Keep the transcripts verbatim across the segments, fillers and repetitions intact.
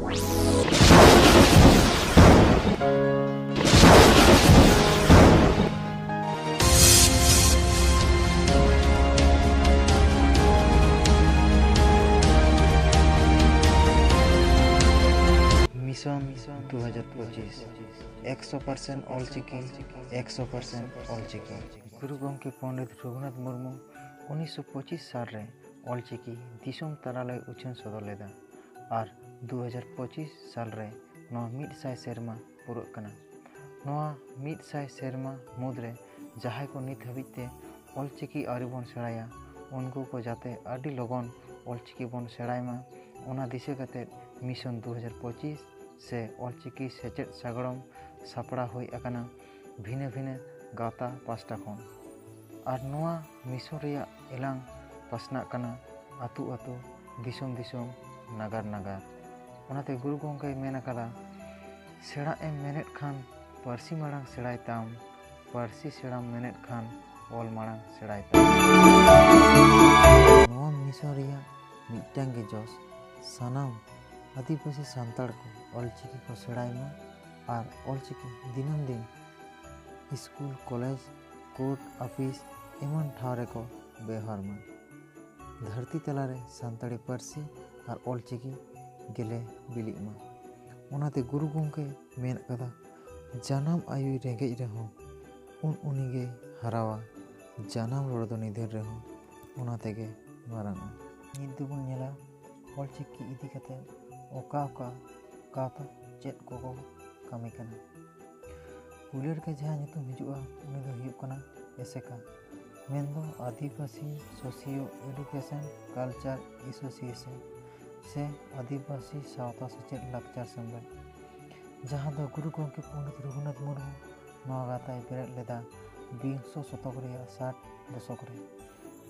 Mission ᱫᱩ ᱦᱟᱡᱟᱨ ᱯᱚᱸᱪᱤᱥ, ᱮᱠᱥᱚ ᱯᱟᱨᱥᱮᱱᱴ ᱚᱞᱪᱤᱠᱤ, ᱮᱠᱥᱚ ᱯᱟᱨᱥᱮᱱᱴ ᱚᱞᱪᱤᱠᱤ᱾ ᱜᱩᱨᱩ ᱜᱚᱢᱠᱮ ᱯᱚᱱᱰᱤᱛ ᱨᱚᱜᱷᱩᱱᱟᱛᱷ ᱢᱩᱨᱢᱩ ᱩᱱᱤᱥᱥᱚ ᱯᱚᱸᱪᱤᱥ ᱥᱟᱞ ᱨᱮ ᱚᱞᱪᱤᱠᱤ ᱫᱤᱥᱚᱢ ᱛᱟᱞᱟᱞᱮ ᱩᱪᱷᱟᱹᱱ ᱥᱚᱫᱚᱨ ᱞᱮᱫᱟ ᱟᱨ ᱫᱩ ᱦᱟᱡᱟᱨ ᱯᱚᱸᱪᱤᱥ ᱥᱟᱞ ᱨᱮ ᱱᱚᱣᱟ ᱢᱤᱫ ᱥᱟᱭ ᱥᱮᱨᱢᱟ ᱯᱩᱨᱟᱹᱜ ᱠᱟᱱᱟ᱾ ᱱᱚᱣᱟ ᱢᱤᱫ ᱥᱟᱭ ᱥᱮᱨᱢᱟ ᱢᱩᱫᱽᱨᱮ ᱡᱟᱦᱟᱸᱭ ᱠᱚ ᱱᱤᱛ ᱦᱟᱹᱵᱤᱡ ᱛᱮ ᱚᱞᱪᱤᱠᱤ ᱟᱹᱣᱨᱤ ᱵᱚᱱ ᱥᱮᱬᱟᱭᱟ, ᱩᱱᱠᱩ ᱠᱚ ᱡᱟᱛᱮ ᱟᱹᱰᱤ ᱞᱚᱜᱚᱱ ᱚᱞᱪᱤᱠᱤ ᱵᱚᱱ ᱥᱮᱬᱟᱭ ᱢᱟ, ᱚᱱᱟ ᱫᱤᱥᱟᱹ ᱠᱟᱛᱮ ᱢᱤᱥᱚᱱ ᱫᱩ ᱦᱟᱡᱟᱨ ᱯᱚᱸᱪᱤᱥ ᱥᱮ ᱚᱞᱪᱤᱠᱤ ᱥᱮᱪᱮᱫ ᱥᱟᱜᱟᱲᱚᱢ ᱥᱟᱯᱲᱟᱣ ᱦᱩᱭ ᱟᱠᱟᱱᱟ᱾ ᱵᱷᱤᱱᱟᱹ ᱵᱷᱤᱱᱟᱹ ᱜᱟᱶᱛᱟ ᱯᱟᱥᱴᱟ ᱠᱷᱚᱱ᱾ ᱟᱨ ᱱᱚᱣᱟ ᱢᱤᱥᱚᱱ ᱨᱮᱭᱟᱜ ᱮᱞᱟᱝ ᱯᱟᱥᱱᱟᱜ ᱠᱟᱱᱟ ᱟᱹᱛᱩ ᱟᱹᱛᱩ, ᱫᱤᱥᱚᱢ ᱫᱤᱥᱚᱢ, ᱱᱟᱜᱟᱨ ᱱᱟᱜᱟᱨ᱾ ᱚᱱᱟᱛᱮ ᱜᱩᱨᱩ ᱜᱚᱢᱠᱮᱭ ᱢᱮᱱ ᱟᱠᱟᱫᱟ, "ᱥᱮᱬᱟᱜ ᱮᱢ ᱢᱮᱱᱮᱫ ᱠᱷᱟᱱ ᱯᱟᱹᱨᱥᱤ ᱢᱟᱲᱟᱝ ᱥᱮᱬᱟᱭ ᱛᱟᱢ, ᱯᱟᱹᱨᱥᱤ ᱥᱮᱬᱟᱢ ᱢᱮᱱᱮᱫ ᱠᱷᱟᱱ ᱚᱞ ᱢᱟᱲᱟᱝ ᱥᱮᱬᱟᱭ ᱛᱟᱢ᱾" ᱱᱚᱣᱟ ᱢᱤᱥᱚᱱ ᱨᱮᱭᱟᱜ ᱢᱤᱫᱴᱟᱝ ᱜᱮ ᱡᱚᱥ, ᱥᱟᱱᱟᱢ ᱟᱹᱫᱤᱵᱟᱹᱥᱤ ᱥᱟᱱᱛᱟᱲ ᱠᱚ ᱚᱞᱪᱤᱠᱤ ᱠᱚ ᱥᱮᱬᱟᱭ ᱢᱟ ᱟᱨ ᱚᱞᱪᱤᱠᱤ ᱫᱤᱱᱟᱹᱢ ᱫᱤᱱ ᱥᱠᱩᱞ, ᱠᱚᱞᱮᱡᱽ, ᱠᱳᱨᱴ, ᱟᱯᱷᱤᱥ ᱮᱢᱟᱱ ᱴᱷᱟᱶ ᱨᱮᱠᱚ ᱵᱮᱣᱦᱟᱨ ᱢᱟ᱾ ᱫᱷᱟᱹᱨᱛᱤ ᱛᱟᱞᱟᱨᱮ ᱥᱟᱱᱛᱟᱲᱤ ᱯᱟᱹᱨᱥᱤ ᱟᱨ ᱚᱞᱪᱤᱠᱤ ᱜᱮᱞᱮ ᱵᱤᱞᱤᱜ ᱢᱟ᱾ ᱚᱱᱟᱛᱮ ᱜᱩᱨᱩ ᱜᱚᱢᱠᱮ ᱢᱮᱱ ᱠᱟᱫᱟ, "ᱡᱟᱱᱟᱢ ᱟᱭᱳᱭ ᱨᱮᱸᱜᱮᱡ ᱨᱮᱦᱚᱸ ᱩᱱ ᱩᱱᱤᱜᱮᱭ ᱦᱟᱨᱟᱣᱟ, ᱡᱟᱱᱟᱢ ᱨᱚᱲ ᱫᱚ ᱱᱤᱫᱷᱟᱹᱱ ᱨᱮᱦᱚᱸ ᱚᱱᱟ ᱛᱮᱜᱮ ᱢᱟᱨᱟᱝᱚᱜᱼᱟ᱾" ᱱᱤᱛ ᱫᱚᱵᱚᱱ ᱧᱮᱞᱟ ᱚᱞᱪᱤᱠᱤ ᱤᱫᱤ ᱠᱟᱛᱮ ᱚᱠᱟ ᱚᱠᱟ ᱜᱟᱶᱛᱟ ᱪᱮᱫ ᱠᱚᱠᱚ ᱠᱟᱹᱢᱤ ᱠᱟᱱᱟ᱾ ᱯᱩᱭᱞᱩ ᱨᱮᱜᱮ ᱡᱟᱦᱟᱸ ᱧᱩᱛᱩᱢ ᱦᱤᱡᱩᱜᱼᱟ, ᱩᱱᱤ ᱫᱚ ᱦᱩᱭᱩᱜ ᱠᱟᱱᱟ ᱮᱥᱮᱠᱟ, ᱢᱮᱱᱫᱚ ᱟᱹᱫᱤᱵᱟᱹᱥᱤ ᱥᱳᱥᱤᱭᱳ ᱮᱰᱩᱠᱮᱥᱚᱱ ᱠᱟᱞᱪᱟᱨ ᱮᱥᱳᱥᱤᱭᱮᱥᱚᱱ ᱥᱮ ᱟᱹᱫᱤᱵᱟᱹᱥᱤ ᱥᱟᱶᱛᱟ ᱥᱮᱪᱮᱫ ᱞᱟᱠᱪᱟᱨ ᱥᱮᱢᱞᱮᱫ, ᱡᱟᱦᱟᱸ ᱫᱚ ᱜᱩᱨᱩ ᱜᱚᱢᱠᱮ ᱯᱚᱱᱰᱤᱛ ᱨᱚᱜᱷᱩᱱᱟᱛᱷ ᱢᱩᱨᱢᱩ ᱱᱚᱣᱟ ᱜᱟᱶᱛᱟᱭ ᱵᱮᱨᱮᱫ ᱞᱮᱫᱟ ᱵᱤᱝᱥᱚ ᱥᱚᱛᱚᱠ ᱨᱮᱭᱟᱜ ᱥᱟᱴ ᱫᱚᱥᱚᱠ ᱨᱮ᱾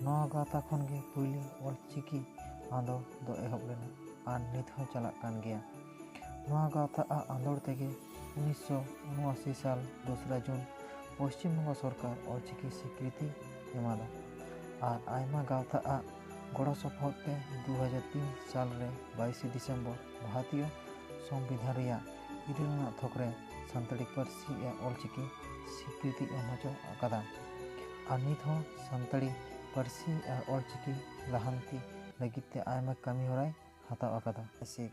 ᱱᱚᱣᱟ ᱜᱟᱶᱛᱟ ᱠᱷᱚᱱ ᱜᱮ ᱯᱩᱭᱞᱩ ᱚᱞᱪᱤᱠᱤ ᱟᱸᱫᱳᱲ ᱫᱚ ᱮᱦᱚᱵ ᱞᱮᱱᱟ ᱟᱨ ᱱᱤᱛ ᱦᱚᱸ ᱪᱟᱞᱟᱜ ᱠᱟᱱ ᱜᱮᱭᱟ᱾ ᱱᱚᱣᱟ ᱜᱟᱶᱛᱟ ᱟᱜ ᱟᱸᱫᱳᱲ ᱛᱮᱜᱮ ᱩᱱᱤᱥᱥᱚ ᱩᱱᱚᱟᱥᱤ ᱥᱟᱞ ᱫᱚᱥᱨᱟ ᱡᱩᱱ ᱯᱚᱥᱪᱤᱢ ᱵᱚᱝᱜᱚ ᱥᱚᱨᱠᱟᱨ ᱚᱞᱪᱤᱠᱤ ᱥᱤᱠᱨᱤᱛᱤ ᱮᱢᱟᱫᱟ ᱟᱨ ᱟᱭᱢᱟ ᱜᱟᱶᱛᱟ ᱟᱜ ᱜᱚᱲᱚ ᱥᱚᱯᱚᱦᱚᱫ ᱛᱮ ᱫᱩ ᱦᱟᱡᱟᱨ ᱛᱤᱱ ᱥᱟᱞ ᱨᱮ ᱵᱟᱭᱤᱥᱮ ᱰᱤᱥᱮᱢᱵᱚᱨ ᱵᱷᱟᱨᱚᱛᱤᱭᱚ ᱥᱚᱝᱵᱤᱫᱷᱟᱱ ᱨᱮᱭᱟᱜ ᱤᱨᱟᱹᱞ ᱟᱱᱟᱜ ᱛᱷᱚᱠ ᱨᱮ ᱥᱟᱱᱛᱟᱲᱤ ᱯᱟᱹᱨᱥᱤ ᱟᱨ ᱚᱞᱪᱤᱠᱤ ᱥᱤᱠᱨᱤᱛᱤ ᱮᱢ ᱦᱚᱪᱚ ᱟᱠᱟᱫᱟ᱾ ᱟᱨ ᱱᱤᱛ ᱦᱚᱸ ᱥᱟᱱᱛᱟᱲᱤ ᱯᱟᱹᱨᱥᱤ ᱟᱨ ᱚᱞᱪᱤᱠᱤ ᱞᱟᱦᱟᱱᱛᱤ ᱞᱟᱹᱜᱤᱫ ᱛᱮ ᱟᱭᱢᱟ ᱠᱟᱹᱢᱤ ᱦᱚᱨᱟᱭ ᱦᱟᱛᱟᱣ ᱟᱠᱟᱫᱟ᱾ ᱟᱭᱥᱮᱠ,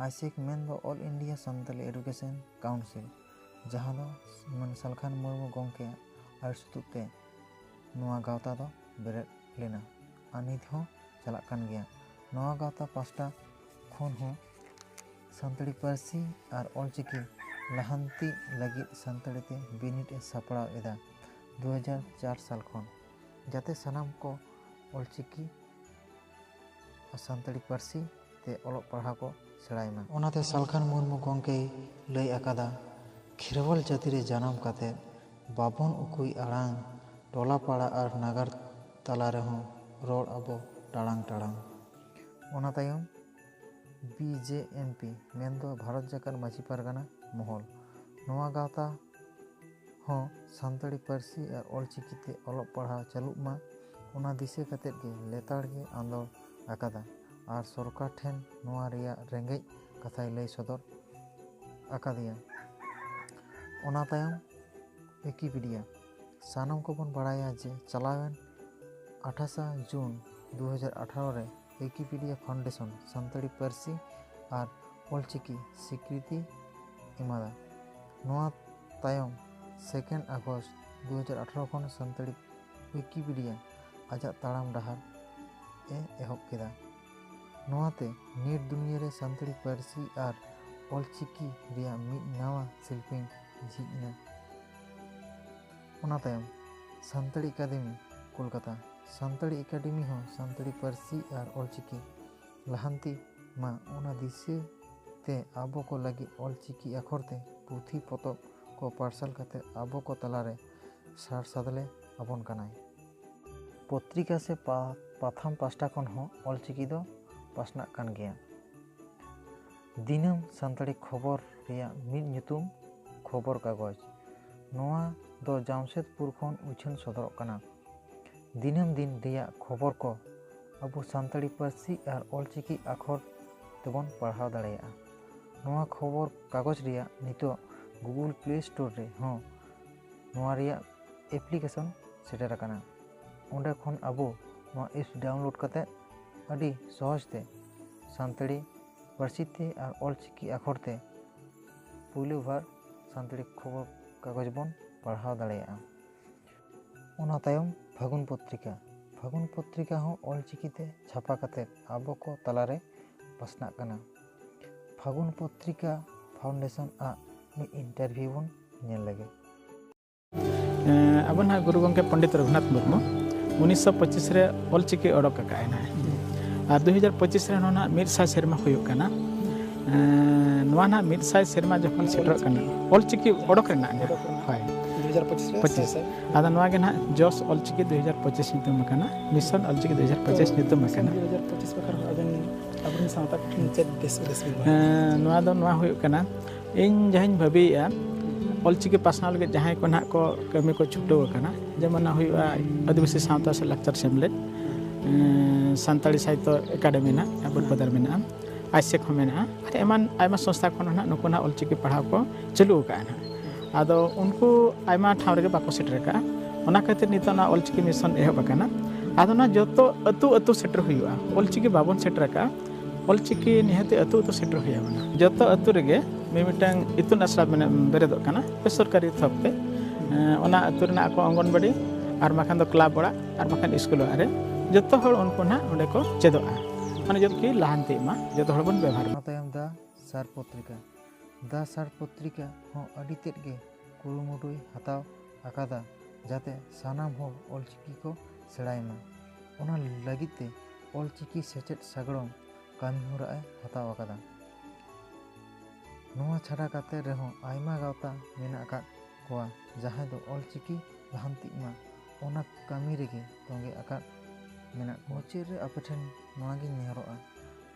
ᱟᱭᱥᱮᱠ ᱢᱮᱱᱫᱚ All India Santali Education Council, ᱡᱟᱦᱟᱸ ᱫᱚ ᱢᱟᱱ ᱥᱟᱞᱠᱷᱟᱱ ᱢᱩᱨᱢᱩ ᱜᱚᱢᱠᱮ ᱟᱹᱭᱩᱨ ᱥᱩᱛᱩᱜ ᱛᱮ ᱱᱚᱣᱟ ᱜᱟᱶᱛᱟ ᱫᱚ ᱵᱮᱨᱮᱫ ᱞᱮᱱᱟ ᱟᱨ ᱱᱤᱛ ᱦᱚᱸ ᱪᱟᱞᱟᱜ ᱠᱟᱱ ᱜᱮᱭᱟ᱾ ᱱᱚᱣᱟ ᱜᱟᱶᱛᱟ ᱯᱟᱥᱴᱟ ᱠᱷᱚᱱ ᱦᱚᱸ ᱥᱟᱱᱛᱟᱲᱤ ᱯᱟᱹᱨᱥᱤ ᱟᱨ ᱚᱞᱪᱤᱠᱤ ᱞᱟᱦᱟᱱᱛᱤ ᱞᱟᱹᱜᱤᱫ ᱥᱟᱱᱛᱟᱲᱤ ᱛᱮ ᱵᱤᱱᱤᱰ ᱮ ᱥᱟᱯᱲᱟᱣ ᱮᱫᱟ ᱫᱩ ᱦᱟᱡᱟᱨ ᱪᱟᱨ ᱥᱟᱞ ᱠᱷᱚᱱ, ᱡᱟᱛᱮ ᱥᱟᱱᱟᱢ ᱠᱚ ᱚᱞᱪᱤᱠᱤ ᱟᱨ ᱥᱟᱱᱛᱟᱲᱤ ᱯᱟᱹᱨᱥᱤ ᱛᱮ ᱚᱞᱚᱜ ᱯᱟᱲᱦᱟᱣ ᱠᱚ ᱥᱮᱬᱟᱭ ᱢᱟ᱾ ᱚᱱᱟᱛᱮ ᱥᱟᱞᱠᱷᱟᱱ ᱢᱩᱨᱢᱩ ᱜᱚᱢᱠᱮᱭ ᱞᱟᱹᱭ ᱟᱠᱟᱫᱟ, ᱠᱷᱮᱨᱣᱟᱞ ᱡᱟᱹᱛᱤ ᱨᱮ ᱡᱟᱱᱟᱢ ᱠᱟᱛᱮ ᱵᱟᱵᱚᱱ ᱩᱠᱩᱭ ᱟᱲᱟᱝ, ᱴᱚᱞᱟ ᱯᱟᱲᱟ ᱟᱨ ᱱᱟᱜᱟᱨ ᱛᱟᱞᱟ ᱨᱮᱦᱚᱸ ᱨᱚᱲ ᱟᱵᱚ ᱴᱟᱲᱟᱝ ᱴᱟᱲᱟᱝ᱾ ᱚᱱᱟ ᱛᱟᱭᱚᱢ B J M P, ᱢᱮᱱᱫᱚ ᱵᱷᱟᱨᱚᱛ ᱡᱟᱠᱟᱛ ᱢᱟᱹᱡᱷᱤ ᱯᱟᱨᱜᱟᱱᱟ ᱢᱚᱦᱚᱞ, ᱱᱚᱣᱟ ᱜᱟᱶᱛᱟ ᱦᱚᱸ ᱥᱟᱱᱛᱟᱲᱤ ᱯᱟᱹᱨᱥᱤ ᱟᱨ ᱚᱞᱪᱤᱠᱤ ᱛᱮ ᱚᱞᱚᱜ ᱯᱟᱲᱦᱟᱣ ᱪᱟᱹᱞᱩᱜ ᱢᱟ, ᱚᱱᱟ ᱫᱤᱥᱟᱹ ᱠᱟᱛᱮᱫ ᱜᱮ ᱞᱮᱛᱟᱲ ᱜᱮ ᱟᱸᱫᱳᱲ ᱟᱠᱟᱫᱟ ᱟᱨ ᱥᱚᱨᱠᱟᱨ ᱴᱷᱮᱱ ᱱᱚᱣᱟ ᱨᱮᱭᱟᱜ ᱨᱮᱸᱜᱮᱡ ᱠᱟᱛᱷᱟᱭ ᱞᱟᱹᱭ ᱥᱚᱫᱚᱨ ᱟᱠᱟᱫᱮᱭᱟ᱾ ᱚᱱᱟ ᱛᱟᱭᱚᱢ ᱣᱤᱠᱤᱯᱤᱰᱤᱭᱟ᱾ ᱥᱟᱱᱟᱢ ᱠᱚᱵᱚᱱ ᱵᱟᱲᱟᱭᱟ ᱡᱮ ᱪᱟᱞᱟᱣᱮᱱ ᱟᱴᱷᱟᱥᱟ ᱡᱩᱱ ᱫᱩ ᱦᱟᱡᱟᱨ ᱟᱴᱷᱟᱨᱚ ᱨᱮ ᱣᱤᱠᱤᱯᱤᱰᱤᱭᱟ ᱯᱷᱟᱣᱩᱱᱰᱮᱥᱚᱱ ᱥᱟᱱᱛᱟᱲᱤ ᱯᱟᱹᱨᱥᱤ ᱟᱨ ᱚᱞᱪᱤᱠᱤ ᱥᱤᱠᱨᱤᱛᱤ ᱮᱢᱟᱫᱟ᱾ ᱱᱚᱣᱟ ᱛᱟᱭᱚᱢ second August ᱫᱩ ᱦᱟᱡᱟᱨ ᱟᱴᱷᱟᱨᱚ ᱠᱷᱚᱱ ᱥᱟᱱᱛᱟᱲᱤ ᱣᱤᱠᱤᱯᱤᱰᱤᱭᱟ ᱟᱡᱟᱜ ᱛᱟᱲᱟᱢ ᱰᱟᱦᱟᱨ ᱮ ᱮᱦᱚᱵ ᱠᱮᱫᱟ᱾ ᱱᱚᱣᱟᱛᱮ ᱱᱤᱛ ᱫᱩᱱᱤᱭᱟᱹ ᱨᱮ ᱥᱟᱱᱛᱟᱲᱤ ᱯᱟᱹᱨᱥᱤ ᱟᱨ ᱚᱞᱪᱤᱠᱤ ᱨᱮᱭᱟᱜ ᱢᱤᱫ ᱱᱟᱣᱟ ᱥᱤᱞᱯᱤᱧ ᱡᱷᱤᱡ ᱮᱱᱟ᱾ ᱚᱱᱟ ᱛᱟᱭᱚᱢ ᱥᱟᱱᱛᱟᱲᱤ ᱮᱠᱟᱰᱮᱢᱤ, ᱠᱳᱞᱠᱟᱛᱟ᱾ ᱥᱟᱱᱛᱟᱲᱤ ᱮᱠᱟᱰᱮᱢᱤ ᱦᱚᱸ ᱥᱟᱱᱛᱟᱲᱤ ᱯᱟᱹᱨᱥᱤ ᱟᱨ ᱚᱞᱪᱤᱠᱤ ᱞᱟᱦᱟᱱᱛᱤ ᱢᱟ, ᱚᱱᱟ ᱫᱤᱥᱟᱹ ᱛᱮ ᱟᱵᱚ ᱠᱚ ᱞᱟᱹᱜᱤᱫ ᱚᱞᱪᱤᱠᱤ ᱟᱠᱷᱚᱨ ᱛᱮ ᱯᱩᱛᱷᱤ ᱯᱚᱛᱚᱵ ᱠᱚ ᱯᱟᱨᱥᱟᱞ ᱠᱟᱛᱮ ᱟᱵᱚ ᱠᱚ ᱛᱟᱞᱟᱨᱮ ᱥᱟᱨ ᱥᱟᱫᱽᱞᱮ ᱟᱵᱚᱱ ᱠᱟᱱᱟᱭ᱾ ᱯᱚᱛᱨᱤᱠᱟ ᱥᱮ ᱯᱟ-, ᱯᱟᱛᱷᱟᱢ ᱯᱟᱥᱴᱟ ᱠᱷᱚᱱ ᱦᱚᱸ ᱚᱞᱪᱤᱠᱤ ᱫᱚ ᱯᱟᱥᱱᱟᱜ ᱠᱟᱱ ᱜᱮᱭᱟ᱾ ᱫᱤᱱᱟᱹᱢ ᱥᱟᱱᱛᱟᱲᱤ ᱠᱷᱚᱵᱚᱨ ᱨᱮᱭᱟᱜ ᱢᱤᱫ ᱧᱩᱛᱩᱢ ᱠᱷᱚᱵᱚᱨ ᱠᱟᱜᱚᱡᱽ᱾ ᱱᱚᱣᱟ ᱫᱚ ᱡᱟᱢᱥᱮᱫᱽᱯᱩᱨ ᱠᱷᱚᱱ ᱩᱪᱷᱟᱹᱱ ᱥᱚᱫᱚᱨᱚᱜ ᱠᱟᱱᱟ᱾ ᱫᱤᱱᱟᱹᱢ ᱫᱤᱱ ᱨᱮᱭᱟᱜ ᱠᱷᱚᱵᱚᱨ ᱠᱚ ᱟᱵᱚ ᱥᱟᱱᱛᱟᱲᱤ ᱯᱟᱹᱨᱥᱤ ᱟᱨ ᱚᱞᱪᱤᱠᱤ ᱟᱠᱷᱚᱨ ᱛᱮᱵᱚᱱ ᱯᱟᱲᱦᱟᱣ ᱫᱟᱲᱮᱭᱟᱜᱼᱟ᱾ ᱱᱚᱣᱟ ᱠᱷᱚᱵᱚᱨ ᱠᱟᱜᱚᱡᱽ ᱨᱮᱭᱟᱜ ᱱᱤᱛᱚᱜ Google Play Store ᱨᱮ ᱦᱚᱸ ᱱᱚᱣᱟ ᱨᱮᱭᱟᱜ ᱮᱯᱞᱤᱠᱮᱥᱚᱱ ᱥᱮᱴᱮᱨ ᱟᱠᱟᱱᱟ᱾ ᱚᱸᱰᱮ ᱠᱷᱚᱱ ᱟᱵᱚ ᱱᱚᱣᱟ ᱮᱯᱥ ᱰᱟᱣᱩᱱᱞᱳᱰ ᱠᱟᱛᱮ ᱟᱹᱰᱤ ᱥᱚᱦᱚᱡᱽ ᱛᱮ ᱥᱟᱱᱛᱟᱲᱤ ᱯᱟᱹᱨᱥᱤ ᱛᱮ ᱟᱨ ᱚᱞᱪᱤᱠᱤ ᱟᱠᱷᱚᱨ ᱛᱮ ᱯᱩᱭᱞᱩ ᱵᱟᱨ ᱥᱟᱱᱛᱟᱲᱤ ᱠᱷᱚᱵᱚᱨ ᱠᱟᱜᱚᱡᱽ ᱵᱚᱱ ᱯᱟᱲᱦᱟᱣ ᱫᱟᱲᱮᱭᱟᱜᱼᱟ᱾ ᱚᱱᱟ ᱛᱟᱭᱚᱢ ᱯᱷᱟᱹᱜᱩᱱ ᱯᱚᱛᱨᱤᱠᱟ᱾ ᱯᱷᱟᱹᱜᱩᱱ ᱯᱚᱛᱨᱤᱠᱟ ᱦᱚᱸ ᱚᱞᱪᱤᱠᱤ ᱛᱮ ᱪᱷᱟᱯᱟ ᱠᱟᱛᱮ ᱟᱵᱚ ᱠᱚ ᱛᱟᱞᱟᱨᱮ ᱯᱟᱥᱱᱟᱜ ᱠᱟᱱᱟ᱾ ᱯᱷᱟᱹᱜᱩᱱ ᱯᱚᱛᱨᱤᱠᱟ ᱯᱷᱟᱣᱩᱱᱰᱮᱥᱚᱱ ᱟᱜ ᱢᱤᱫ ᱤᱱᱴᱟᱨᱵᱷᱤᱭᱩ ᱵᱚᱱ ᱧᱮᱞ ᱞᱮᱜᱮ᱾ ᱮᱸ, ᱟᱵᱚ ᱱᱟᱦᱟᱜ ᱜᱩᱨᱩ ᱜᱚᱢᱠᱮ ᱯᱚᱱᱰᱤᱛ ᱨᱚᱜᱷᱩᱱᱟᱛᱷ ᱢᱩᱨᱢᱩ ᱩᱱᱤᱥᱥᱚ ᱯᱚᱸᱪᱤᱥ ᱨᱮ ᱚᱞᱪᱤᱠᱤ ᱚᱰᱚᱠ ᱟᱠᱟᱫ ᱟᱭ ᱱᱟᱦᱟᱜ᱾ ᱟᱨ ᱫᱩ ᱦᱟᱡᱟᱨ ᱯᱚᱸᱪᱤᱥ ᱨᱮ ᱱᱚᱣᱟ ᱱᱟᱦᱟᱜ ᱢᱤᱫ ᱥᱟᱭ ᱥᱮᱨᱢᱟ ᱦᱩᱭᱩᱜ ᱠᱟᱱᱟ᱾ ᱮᱸ, ᱱᱚᱣᱟ ᱱᱟᱦᱟᱜ ᱢᱤᱫ ᱥᱟᱭ ᱥᱮᱨᱢᱟ ᱡᱚᱠᱷᱚᱱ ᱥᱮᱴᱮᱨᱚᱜ ᱠᱟᱱᱟ, ᱚᱞᱪᱤᱠᱤ ᱚᱰᱚᱠ ᱨᱮᱱᱟᱜ ᱱᱟᱦᱟᱜ᱾ ᱦᱳᱭ᱾ ᱫᱩ ᱦᱟᱡᱟᱨ ᱯᱚᱸᱪᱤᱥ ᱨᱮ ᱯᱚᱸᱪᱤᱥ᱾ ᱥᱟᱭ ᱥᱟᱭ᱾ ᱟᱫᱚ ᱱᱚᱣᱟ ᱜᱮ ᱱᱟᱦᱟᱜ ᱡᱚᱥ ᱚᱞᱪᱤᱠᱤ ᱫᱩ ᱦᱟᱡᱟᱨ ᱯᱚᱸᱪᱤᱥ ᱧᱩᱛᱩᱢ ᱟᱠᱟᱱᱟ, ᱢᱤᱥᱚᱱ ᱚᱞᱪᱤᱠᱤ ᱫᱩ ᱦᱟᱡᱟᱨ ᱯᱚᱸᱪᱤᱥ ᱧᱩᱛᱩᱢ ᱟᱠᱟᱱᱟ᱾ ᱫᱩ ᱦᱟᱡᱟᱨ ᱯᱚᱸᱪᱤᱥ ᱵᱟᱠᱷᱨᱟ ᱦᱚᱸ ᱟᱵᱮᱱ ᱟᱵᱚᱨᱮᱱ ᱥᱟᱶᱛᱟ ᱠᱚᱴᱷᱮᱱ ᱪᱮᱫ ᱫᱤᱥ ᱦᱩᱫᱤᱥ ᱵᱮᱱ ᱮᱢᱟ? ᱮᱸ, ᱱᱚᱣᱟ ᱫᱚ ᱱᱚᱣᱟ ᱦᱩᱭᱩᱜ ᱠᱟᱱᱟ, ᱤᱧ ᱡᱟᱦᱟᱸᱧ ᱵᱷᱟᱹᱵᱤᱭᱮᱫᱼᱟ, ᱚᱞᱪᱤᱠᱤ ᱯᱟᱥᱱᱟᱣ ᱞᱟᱹᱜᱤᱫ ᱡᱟᱦᱟᱸᱭ ᱠᱚ ᱱᱟᱦᱟᱜ ᱠᱚ ᱠᱟᱹᱢᱤ ᱠᱚ ᱪᱷᱩᱴᱟᱹᱣ ᱟᱠᱟᱱᱟ, ᱡᱮᱢᱚᱱ ᱱᱟᱦᱟᱜ ᱦᱩᱭᱩᱜᱼᱟ ᱟᱹᱫᱤᱵᱟᱹᱥᱤ ᱥᱟᱶᱛᱟ ᱥᱮ ᱞᱟᱠᱪᱟᱨ ᱥᱮᱢᱞᱮᱫ, ᱮᱸ, ᱥᱟᱱᱛᱟᱲᱤ ᱥᱟᱦᱤᱛᱛᱚ ᱮᱠᱟᱰᱮᱢᱤ ᱱᱟᱦᱟᱜ, ᱟᱵᱚ ᱵᱟᱡᱟᱨ ᱢᱮᱱᱟᱜᱼᱟ, ᱟᱭᱥᱮᱠ ᱦᱚᱸ ᱢᱮᱱᱟᱜᱼᱟ, ᱟᱨ ᱮᱢᱟᱱ ᱟᱭᱢᱟ ᱥᱚᱝᱥᱛᱷᱟ ᱠᱷᱚᱱ ᱦᱚᱸ ᱱᱟᱦᱟᱜ ᱱᱩᱠᱩ ᱱᱟᱦᱟᱜ ᱚᱞᱪᱤᱠᱤ ᱯᱟᱲᱦᱟᱣ ᱠᱚ ᱪᱟᱹᱞᱩ ᱟᱠᱟᱫᱼᱟ ᱱᱟᱦᱟᱜ᱾ ᱟᱫᱚ ᱩᱱᱠᱩ ᱟᱭᱢᱟ ᱴᱷᱟᱶ ᱨᱮᱜᱮ ᱵᱟᱠᱚ ᱥᱮᱴᱮᱨ ᱟᱠᱟᱫᱼᱟ, ᱚᱱᱟ ᱠᱷᱟᱹᱛᱤᱨ ᱱᱤᱛᱚᱜ ᱱᱚᱣᱟ ᱚᱞᱪᱤᱠᱤ ᱢᱤᱥᱚᱱ ᱮᱦᱚᱵ ᱟᱠᱟᱱᱟ᱾ ᱟᱫᱚ ᱱᱚᱣᱟ ᱡᱚᱛᱚ ᱟᱹᱛᱩ ᱟᱹᱛᱩ ᱥᱮᱴᱮᱨ ᱦᱩᱭᱩᱜᱼᱟ, ᱚᱞᱪᱤᱠᱤ ᱵᱟᱵᱚᱱ ᱥᱮᱴᱮᱨ ᱟᱠᱟᱫᱼᱟ, ᱚᱞᱪᱤᱠᱤ ᱱᱤᱦᱟᱹᱛᱤ ᱟᱹᱛᱩ ᱟᱹᱛᱩ ᱥᱮᱴᱮᱨ ᱦᱩᱭ ᱟᱵᱚᱱᱟ᱾ ᱡᱚᱛᱚ ᱟᱹᱛᱩ ᱨᱮᱜᱮ ᱢᱤᱢᱤᱫᱴᱟᱝ ᱤᱛᱩᱱ ᱟᱥᱲᱟ ᱵᱮᱱᱟᱣ, ᱵᱮᱨᱮᱫᱚᱜ ᱠᱟᱱᱟ ᱵᱮᱥᱚᱨᱠᱟᱨᱤ ᱛᱷᱚᱠ ᱛᱮ᱾ ᱮᱸ, ᱚᱱᱟ ᱟᱹᱛᱩ ᱨᱮᱱᱟᱜ ᱟᱠᱚ ᱚᱝᱜᱚᱱᱵᱟᱲᱤ ᱟᱨ ᱵᱟᱠᱷᱟᱱ ᱫᱚ ᱠᱞᱟᱵᱽ ᱚᱲᱟᱜ ᱟᱨ ᱵᱟᱠᱷᱟᱱ ᱤᱥᱠᱩᱞ ᱚᱲᱟᱜ ᱨᱮ ᱡᱚᱛᱚ ᱦᱚᱲ ᱩᱱᱠᱩ ᱱᱟᱦᱟᱜ ᱚᱸᱰᱮ ᱠᱚ ᱪᱮᱫᱚᱜᱼᱟ᱾ ᱢᱟᱱᱮ ᱡᱚᱛᱚ ᱠᱤ ᱞᱟᱦᱟᱱᱛᱤᱜ ᱢᱟ, ᱡᱚᱛᱚ ᱦᱚᱲ ᱵᱚᱱ ᱵᱮᱵᱚᱦᱟᱨ ᱢᱟ᱾ ᱚᱱᱟ ᱛᱟᱭᱚᱢ ᱫᱟ ᱥᱟᱨ ᱯᱚᱛᱨᱤᱠᱟ᱾ ᱫᱟ ᱥᱟᱨ ᱯᱚᱛᱨᱤᱠᱟ ᱦᱚᱸ ᱟᱹᱰᱤ ᱛᱮᱫ ᱜᱮ ᱠᱩᱨᱩᱢᱩᱴᱩᱭ ᱦᱟᱛᱟᱣ ᱟᱠᱟᱫᱟ, ᱡᱟᱛᱮ ᱥᱟᱱᱟᱢ ᱦᱚᱲ ᱚᱞᱪᱤᱠᱤ ᱠᱚ ᱥᱮᱬᱟᱭ ᱢᱟ᱾ ᱚᱱᱟ ᱞᱟᱹᱜᱤᱫ ᱛᱮ ᱚᱞᱪᱤᱠᱤ ᱥᱮᱪᱮᱫ ᱥᱟᱜᱟᱲᱚᱢ ᱠᱟᱹᱢᱤ ᱦᱚᱨᱟ ᱮ ᱦᱟᱛᱟᱣ ᱟᱠᱟᱫᱟ᱾ ᱱᱚᱣᱟ ᱪᱷᱟᱰᱟ ᱠᱟᱛᱮ ᱨᱮᱦᱚᱸ ᱟᱭᱢᱟ ᱜᱟᱶᱛᱟ ᱢᱮᱱᱟᱜ ᱟᱠᱟᱫ ᱠᱚᱣᱟ, ᱡᱟᱦᱟᱸᱭ ᱫᱚ ᱚᱞᱪᱤᱠᱤ ᱞᱟᱦᱟᱱᱛᱤᱜ ᱢᱟ, ᱚᱱᱟ ᱠᱟᱹᱢᱤ ᱨᱮᱜᱮ ᱛᱚᱸᱜᱮ ᱟᱠᱟᱫ ᱢᱮᱱᱟᱜ ᱠᱚᱣᱟ᱾ ᱢᱩᱪᱟᱹᱫ ᱨᱮ ᱟᱯᱮ ᱴᱷᱮᱱ ᱱᱚᱣᱟ ᱜᱤᱧ ᱱᱮᱦᱚᱨᱚᱜᱼᱟ,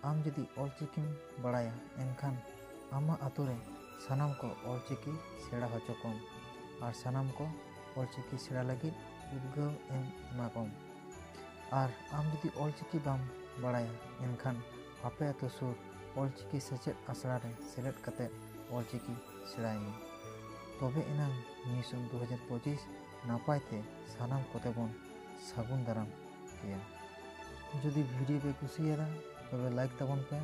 ᱟᱢ ᱡᱩᱫᱤ ᱚᱞᱪᱤᱠᱤᱢ ᱵᱟᱲᱟᱭᱟ, ᱮᱱᱠᱷᱟᱱ ᱟᱢᱟᱜ ᱟᱛᱳ ᱨᱮ ᱥᱟᱱᱟᱢ ᱠᱚ ᱚᱞᱪᱤᱠᱤ ᱥᱮᱬᱟ ᱦᱚᱪᱚ ᱠᱚᱢ ᱟᱨ ᱥᱟᱱᱟᱢ ᱠᱚ ᱚᱞᱪᱤᱠᱤ ᱥᱮᱬᱟ ᱞᱟᱹᱜᱤᱫ ᱩᱫᱽᱜᱟᱹᱣ ᱮᱢ ᱮᱢᱟ ᱠᱚᱢ᱾ ᱟᱨ ᱟᱢ ᱡᱩᱫᱤ ᱚᱞᱪᱤᱠᱤ ᱵᱟᱢ ᱵᱟᱲᱟᱭᱟ, ᱮᱱᱠᱷᱟᱱ ᱟᱯᱮ ᱟᱹᱛᱩ ᱥᱩᱨ ᱚᱞᱪᱤᱠᱤ ᱥᱮᱪᱮᱫ ᱟᱥᱲᱟ ᱨᱮ ᱥᱮᱞᱮᱫ ᱠᱟᱛᱮ ᱚᱞᱪᱤᱠᱤ ᱥᱮᱬᱟᱭ ᱢᱮ᱾ ᱛᱚᱵᱮ ᱮᱱᱟᱝ ᱢᱤᱥᱚᱱ ᱫᱩ ᱦᱟᱡᱟᱨ ᱯᱚᱸᱪᱤᱥ ᱱᱟᱯᱟᱭ ᱛᱮ ᱥᱟᱱᱟᱢ ᱠᱚᱛᱮ ᱵᱚᱱ ᱥᱟᱹᱜᱩᱱ ᱫᱟᱨᱟᱢ ᱠᱮᱭᱟ᱾ ᱡᱩᱫᱤ ᱵᱷᱤᱰᱤᱭᱳ ᱯᱮ ᱠᱩᱥᱤᱭᱟᱫᱟ, ᱛᱚᱵᱮ ᱞᱟᱭᱤᱠ ᱛᱟᱵᱚᱱ ᱯᱮ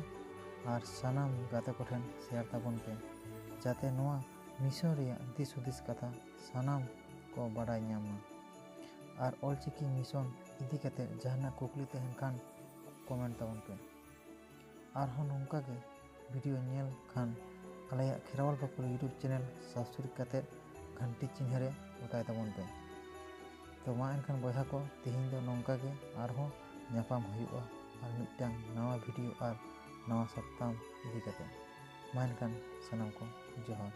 ᱟᱨ ᱥᱟᱱᱟᱢ ᱜᱟᱛᱮ ᱠᱚᱴᱷᱮᱱ ᱥᱮᱭᱟᱨ ᱛᱟᱵᱚᱱ ᱯᱮ, ᱡᱟᱛᱮ ᱱᱚᱣᱟ ᱢᱤᱥᱚᱱ ᱨᱮᱭᱟᱜ ᱫᱤᱥ ᱦᱩᱫᱤᱥ ᱠᱟᱛᱷᱟ ᱥᱟᱱᱟᱢ ᱠᱚ ᱵᱟᱰᱟᱭ ᱧᱟᱢ ᱢᱟ᱾ ᱟᱨ ᱚᱞᱪᱤᱠᱤ ᱢᱤᱥᱚᱱ ᱤᱫᱤ ᱠᱟᱛᱮ ᱡᱟᱦᱟᱱᱟᱜ ᱠᱩᱠᱞᱤ ᱛᱟᱦᱮᱱ ᱠᱷᱟᱱ ᱠᱚᱢᱮᱱᱴ ᱛᱟᱵᱚᱱ ᱯᱮ᱾ ᱟᱨᱦᱚᱸ ᱱᱚᱝᱠᱟ ᱜᱮ ᱵᱷᱤᱰᱤᱭᱳ ᱧᱮᱞ ᱠᱷᱟᱱ ᱟᱞᱮᱭᱟᱜ ᱠᱷᱮᱨᱣᱟᱞ ᱯᱟᱹᱠᱩᱲ YouTube ᱪᱮᱱᱮᱞ ᱥᱟᱵᱥᱠᱨᱟᱭᱤᱵ ᱠᱟᱛᱮ ᱜᱷᱟᱱᱴᱤ ᱪᱤᱱᱦᱟᱹ ᱨᱮ ᱚᱛᱟᱭ ᱛᱟᱵᱚᱱ ᱯᱮ᱾ ᱛᱚ ᱢᱟ ᱮᱱᱠᱷᱟᱱ ᱵᱚᱭᱦᱟ ᱠᱚ, ᱛᱮᱦᱮᱧ ᱫᱚ ᱱᱚᱝᱠᱟ ᱜᱮ, ᱟᱨᱦᱚᱸ ᱧᱟᱯᱟᱢ ᱦᱩᱭᱩᱜᱼᱟ ᱟᱨ ᱢᱤᱫᱴᱟᱝ ᱱᱟᱣᱟ ᱵᱷᱤᱰᱤᱭᱳ ᱟᱨ ᱱᱟᱣᱟ ᱥᱟᱛᱟᱢ ᱤᱫᱤ ᱠᱟᱛᱮ᱾ ᱢᱟ ᱮᱱᱠᱷᱟᱱ ᱥᱟᱱᱟᱢ ᱠᱚ ᱡᱚᱦᱟᱨ᱾